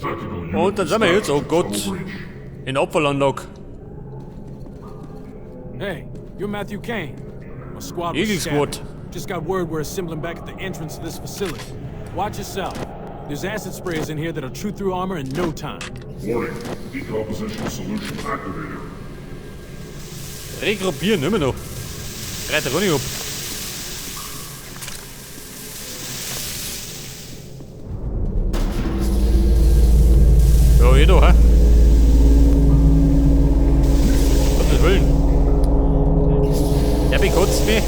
Und dann sind wir jetzt, oh Gott, in Opferlandlock. Hey, you're Matthew Kane. My squad was Eagle Squad. scattered. Just got word we're assembling back at the entrance to this facility. Watch yourself. There's acid sprayers in here that'll chew through armor in no time. Warning, decomposition solution activated. Regruppieren, immer noch. Reiht der nicht ab. Ja, eh da, hä? Gottes Willen. Der bekotzt mich.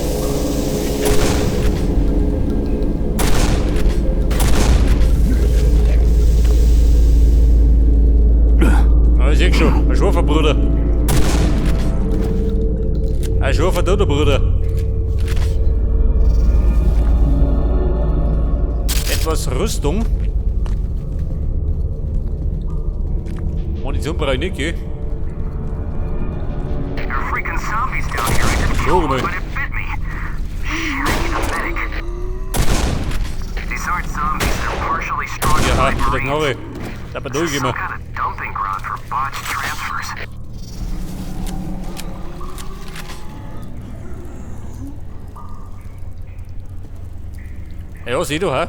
Ah, ich seh schon. Ein scharfer Bruder. Ein scharfer Dodo, Bruder. Etwas Rüstung. Munition brauche ich nicht, gell? There are freaking zombies down here. I just Schau killed mal. one, but it bit me. Shit, I need a medic. These aren't zombies. They're partially Ja, stratified mit der marines. Knarre. Da bin This is some durchgekommen. kind of dumping ground for botched transfers. Ja, sieh du, hä?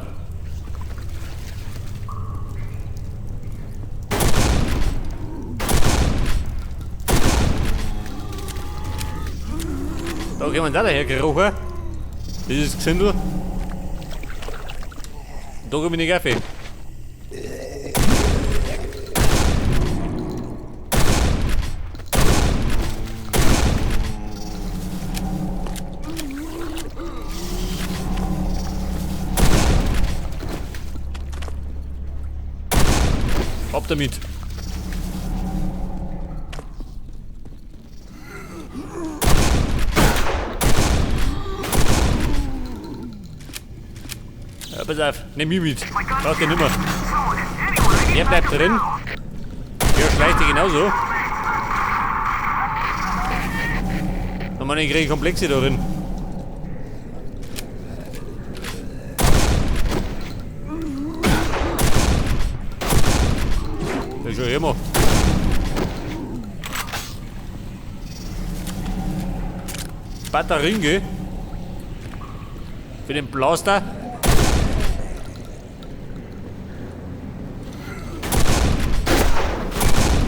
Da kommen da dahergekrochen. Dieses Gesindel. Da bin ich Kaffee. Ab damit. Ja, pass auf, nimm mich mit. Brauch den nimmer. Someone, anyone, I need Der bleibt backup drin. now. Der schleicht dich genauso. Und man, ich kriege Komplexe da drin. Das ist schon immer. Batterien, gell? Für den Blaster.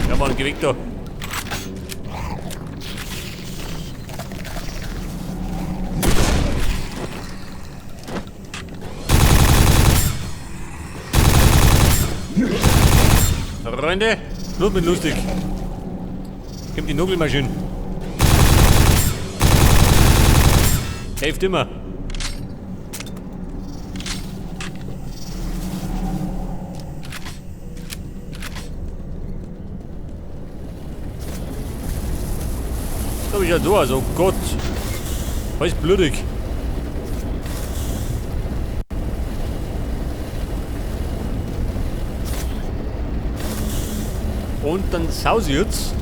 Ja, Mann, geh weg da. Freunde, Blut mit lustig. Kommt die Nugelmaschine. Hilft immer. Da bin ich ja da, also Gott. Alles blutig. Und dann saus ich jetzt.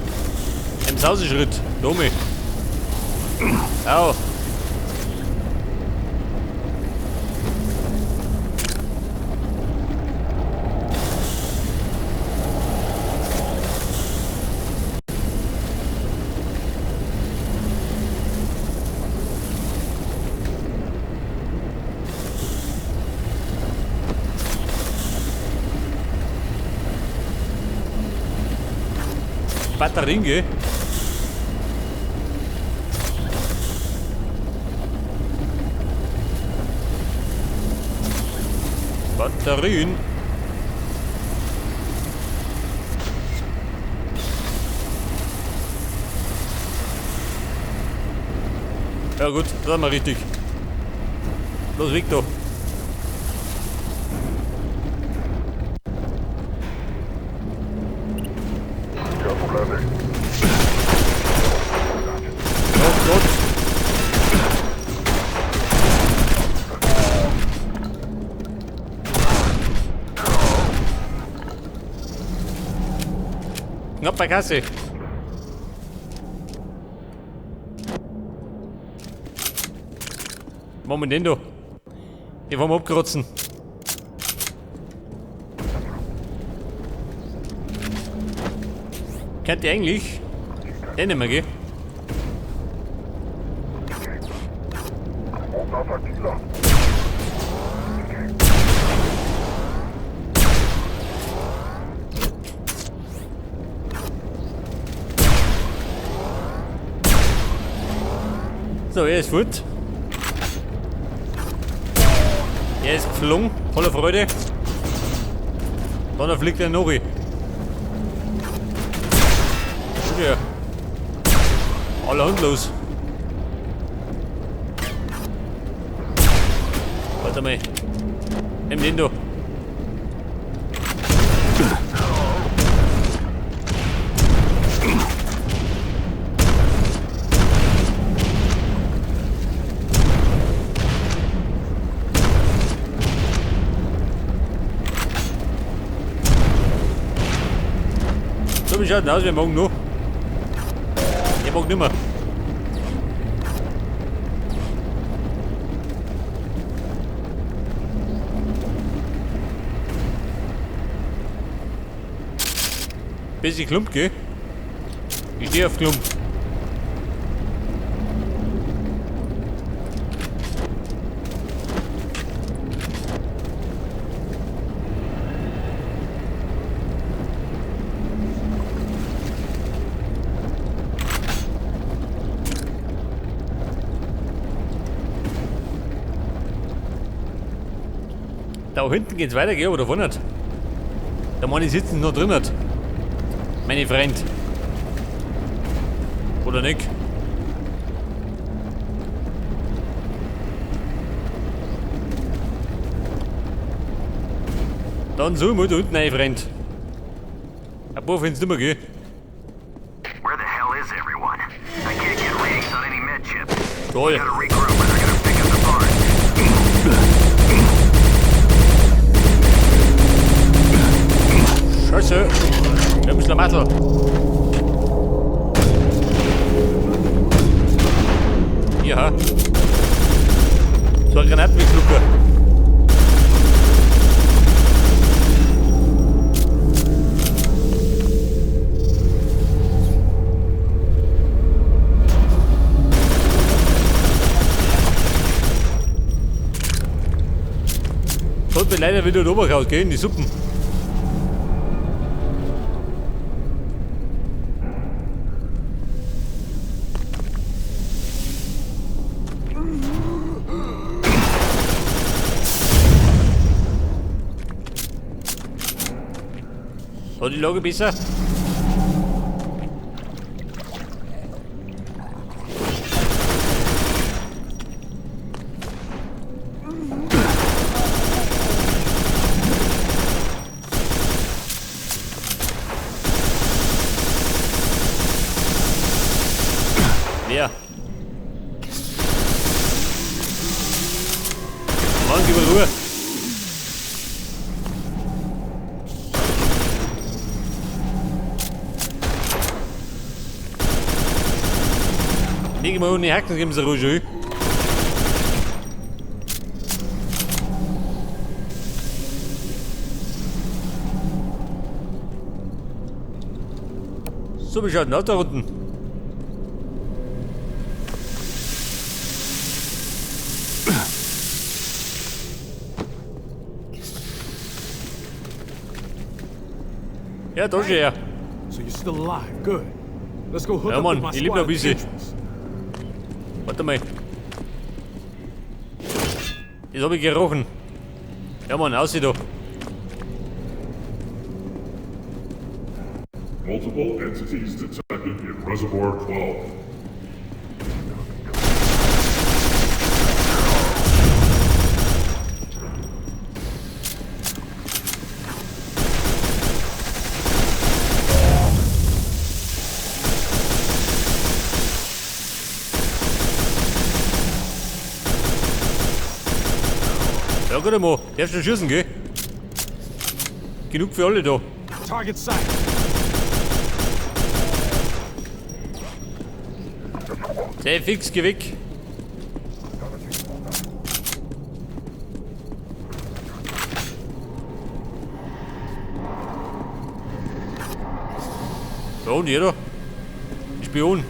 Im Sauseschritt. Domi. Au. Batterien, gell? Batterien. Ja gut, das war mal richtig. Los, weg da. Oh Gott. Knapp bei Kasse. Machen wir denn da? Ich war mal abkratzen. Könnte eigentlich den nicht mehr gehen. So, er ist fort. Er ist geflogen, voller Freude. Dann fliegt er noch. Ja. Alle Hand los. Warte mal. Nimm den da. So, wie schaut denn aus? Wir morgen noch. Ich mag nimmer. Bisschen Klump, gell? Ich stehe auf Klump. Da hinten geht's weiter, gell? Aber da vorne nicht. Da meine sitzen noch drin. Nicht. Meine Freund. Oder nicht? Dann suchen wir da unten einen Freund. Ein paar finden's nicht mehr, gell? Where the hell is everyone? I can't get readings on any med chips. Toll. We gotta regroup or they're gonna pick us apart. Scheiße. Wir haben Schlamassel. Ja. So ein Granatenwegflucker. Sollte leider wieder oben raus gehen, die Suppen. So, die Lage besser. Wer? Mann, gib mir Ruhe. Leg mal ohne Hacken, geben Sie Ruhe. So, wie schaut denn aus da unten? Ja, da schon her. So you're still alive. Good. Let's go hook Ja, up Mann, with my ich lebe squad noch at ein the bisschen. entrance. Warte mal. Das hab ich gerochen. Ja, Mann, aussieht da. Multiple entities detected in Reservoir 12. Ja, gut einmal. Darfst du schießen, gell? Genug für alle da. Target sight. Sei fix, geh weg. Da und jeder. Spion.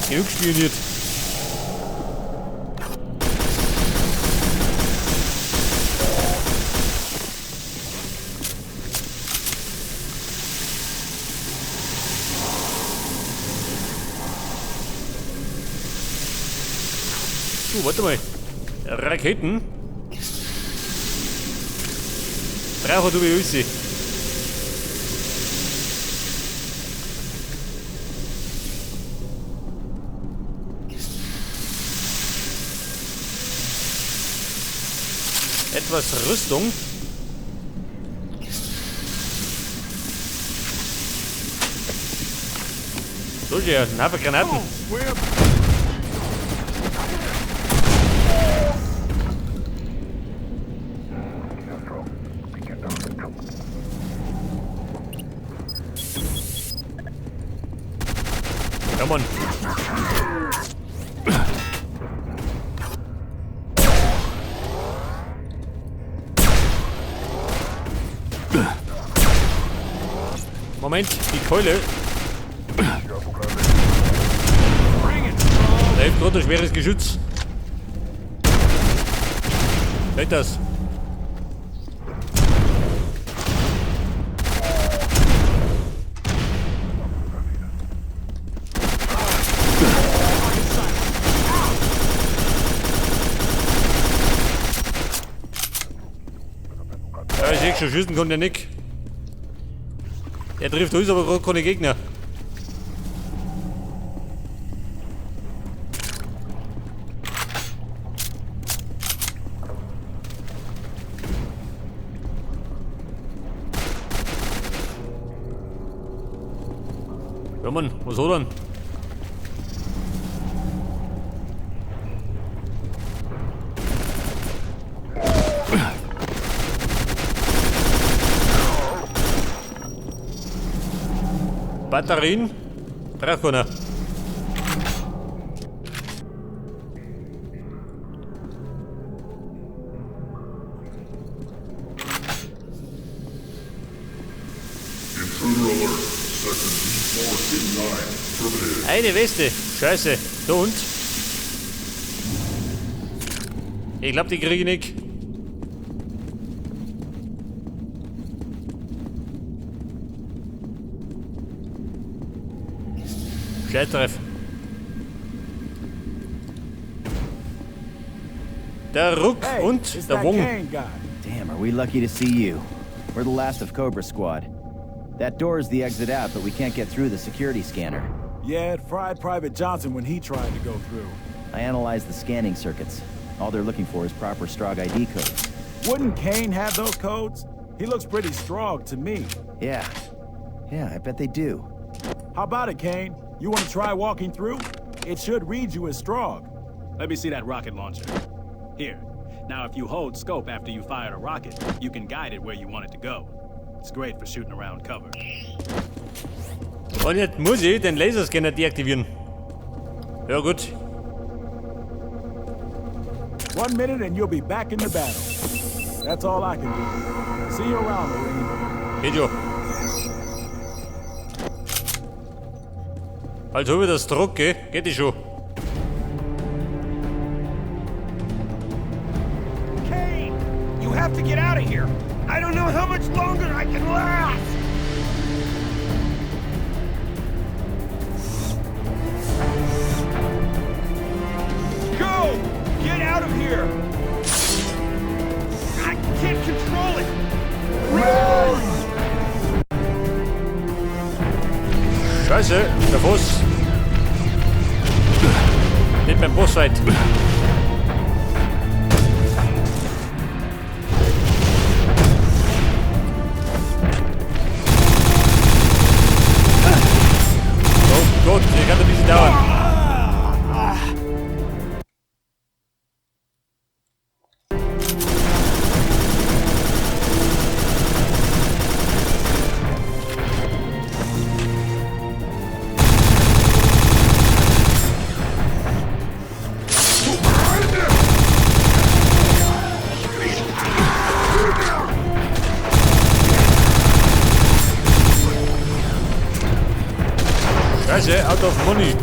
Genug spioniert. Du, warte mal. Raketen. Brauche du wie sie. Etwas Rüstung. So, ja, ein Haufen Granaten. Come on. Moment, die Keule. Da hilft gerade ein schweres Geschütz. Fällt das? Ja, ich seh schon, schießen kommt der Nick. Der trifft uns aber gerade keine Gegner. Ja Mann, was hat er denn? Batterien? Braucht keiner. Intruder alert. Sector D4-K9. Primitive. Eine Weste. Scheiße. Da und? Ich glaub, die krieg ich nicht. Scheiß drauf. Der Rook Hey, und it's der that Wong. Kane guy. Damn, are we lucky to see you. We're the last of Cobra Squad. That door is the exit out, but we can't get through the security scanner. Yeah, it fried Private Johnson when he tried to go through. I analyzed the scanning circuits. All they're looking for is proper Strogg ID codes. Wouldn't Kane have those codes? He looks pretty strong to me. Yeah. Yeah, I bet they do. How about it, Kane? You want to try walking through? It should read you as Strogg. Let me see that rocket launcher. Here. Now, if you hold scope after you fire a rocket, you can guide it where you want it to go. It's great for shooting around cover. Und jetzt muss ich den Laserscanner deaktivieren. Ja gut. 1 minute and you'll be back in the battle. That's all I can do. See you around, Marine. Geht schon. Also wie das Druck, gell? Geht die schon. Kane! You have to get out of here! I don't know how much longer I can last! Go! Get out of here! I can't control it! Run! Scheiße, der Fuß. Nicht beim Bossfight. Oh Gott, hier kann ein bisschen dauern. Scheiße, out of money.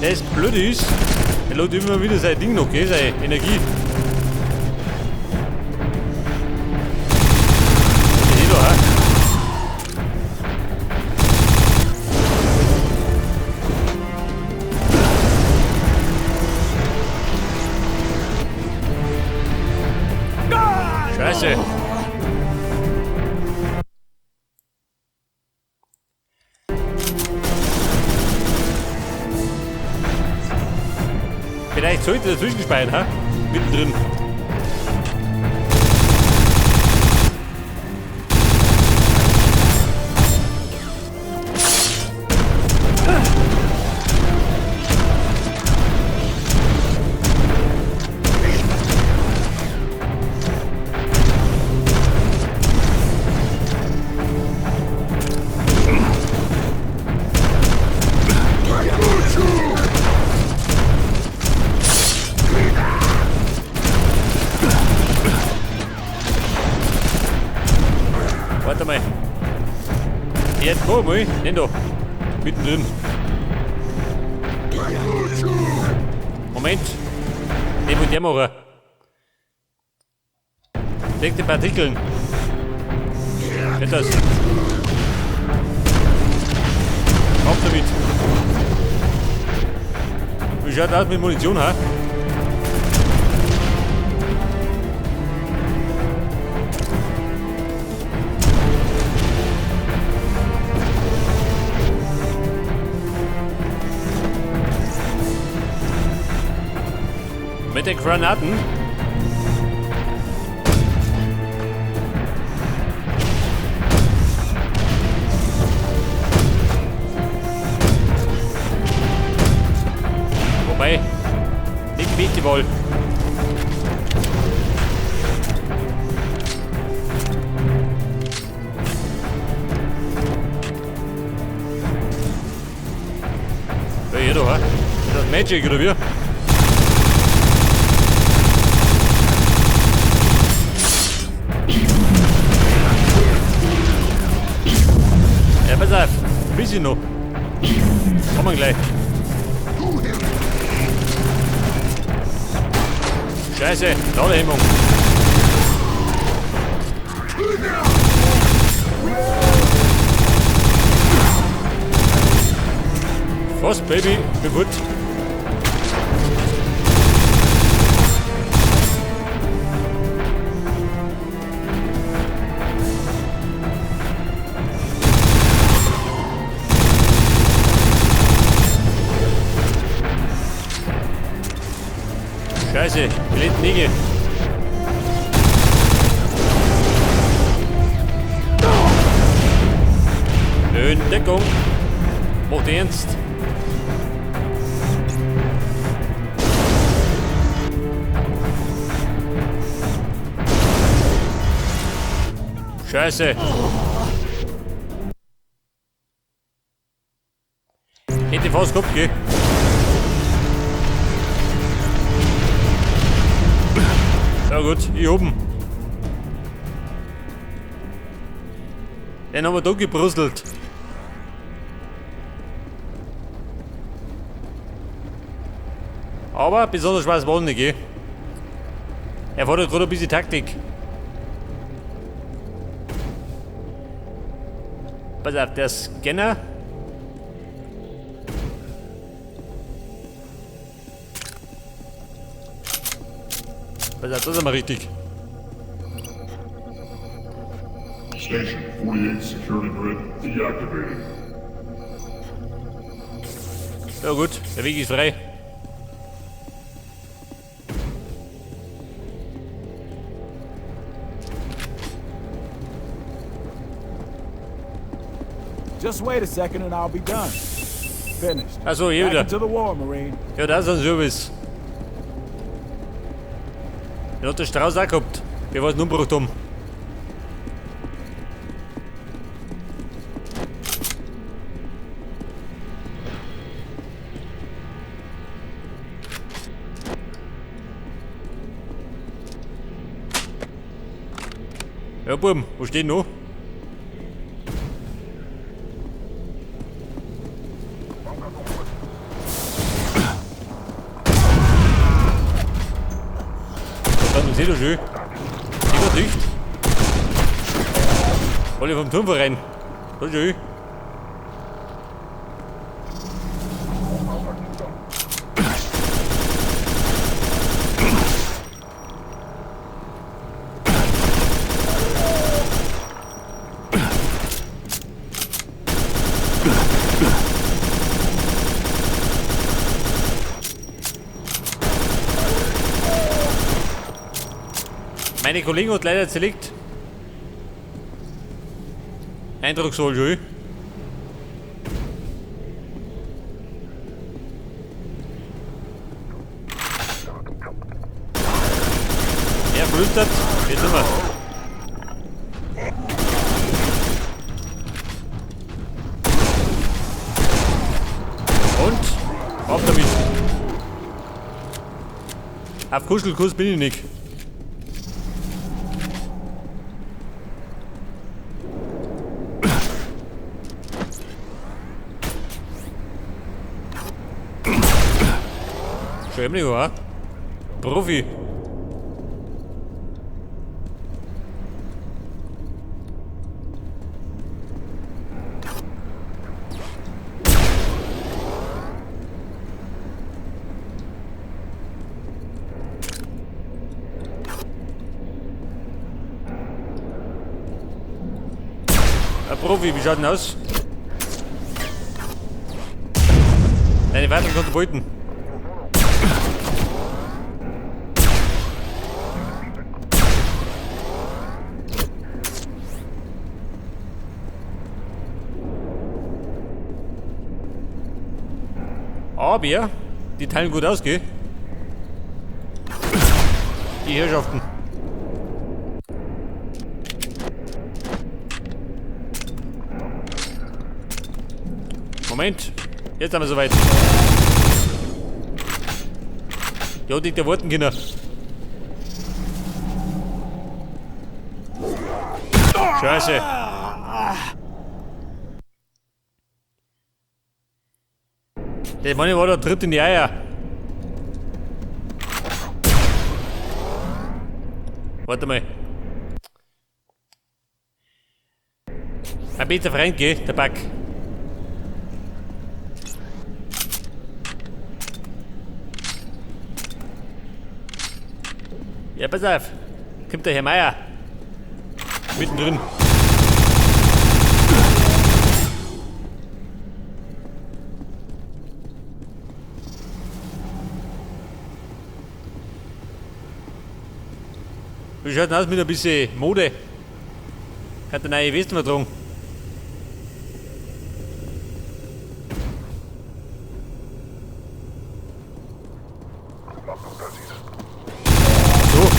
Das blöd ist, er lädt immer wieder sein Ding noch, gell, seine Energie. Scheiße. Vielleicht sollte dazwischen speichern, ha? Mittendrin. Warte mal. Jetzt komm mal, nenn doch. Mittendrin. Moment. Den wollte der machen. Leg die Partikeln. Geht das? Auf damit. Wie schaut das mit Munition, ha? Mit den Granaten. Wobei, nicht die Wahl. Ja, hier doch, hä? Ist das Magic oder wie? Ja, pass auf, ein bisschen noch. Kommen wir gleich. Scheiße, Ladehemmung. Fast, Baby, bin gut. Scheiße, blöd Nägel. In Deckung. Macht ernst. Scheiße. Hätte fast gehabt, gell? Ja gut, ich hab ihn. Den haben wir da gebrüsselt. Aber besonders schwarz war nicht, gell? Er fordert gerade ein bisschen Taktik. Pass auf, der Scanner. Pass auf, das ist mal richtig. Station 48 security grid deactivated. Ja gut, der Weg ist frei. Just wait a second and I'll be done. Finished. Also hier Back wieder. into the war, Marine. Ja, das ist ein Service. Den hat der Strauß auch gehabt. Wir waren umgebracht haben. Ja, Buben, wo steht noch? Da seht ihr schön. Die war dicht. Alle vom Turm rein. So schön. Meine Kollegen hat leider zerlegt. Eindrucksvoll, schön. Er flüstert, jetzt sind wir. Und auf damit. Auf Kuschelkurs bin ich nicht. Schämlich, wa? Profi. Ein Profi, wie schaut denn aus? Deine weiteren Kontrapunkten. Aber die teilen gut aus, gell? Die Herrschaften. Moment, jetzt haben wir soweit. Ja, die der warten können. Scheiße. Der Mann war da tritt in die Eier. Warte mal. Ein bester Freund, gell, der Buck. Ja, pass auf. Kommt der Herr Meier. Mittendrin. Wie schaut denn aus mit ein bisschen Mode? Kann der neue Westen vertragen? So,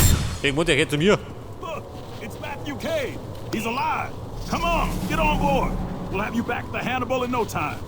der Mutter geht zu mir. Look, it's Matthew Cade. He's alive. Come on, get on board. We'll have you back to Hannibal in no time.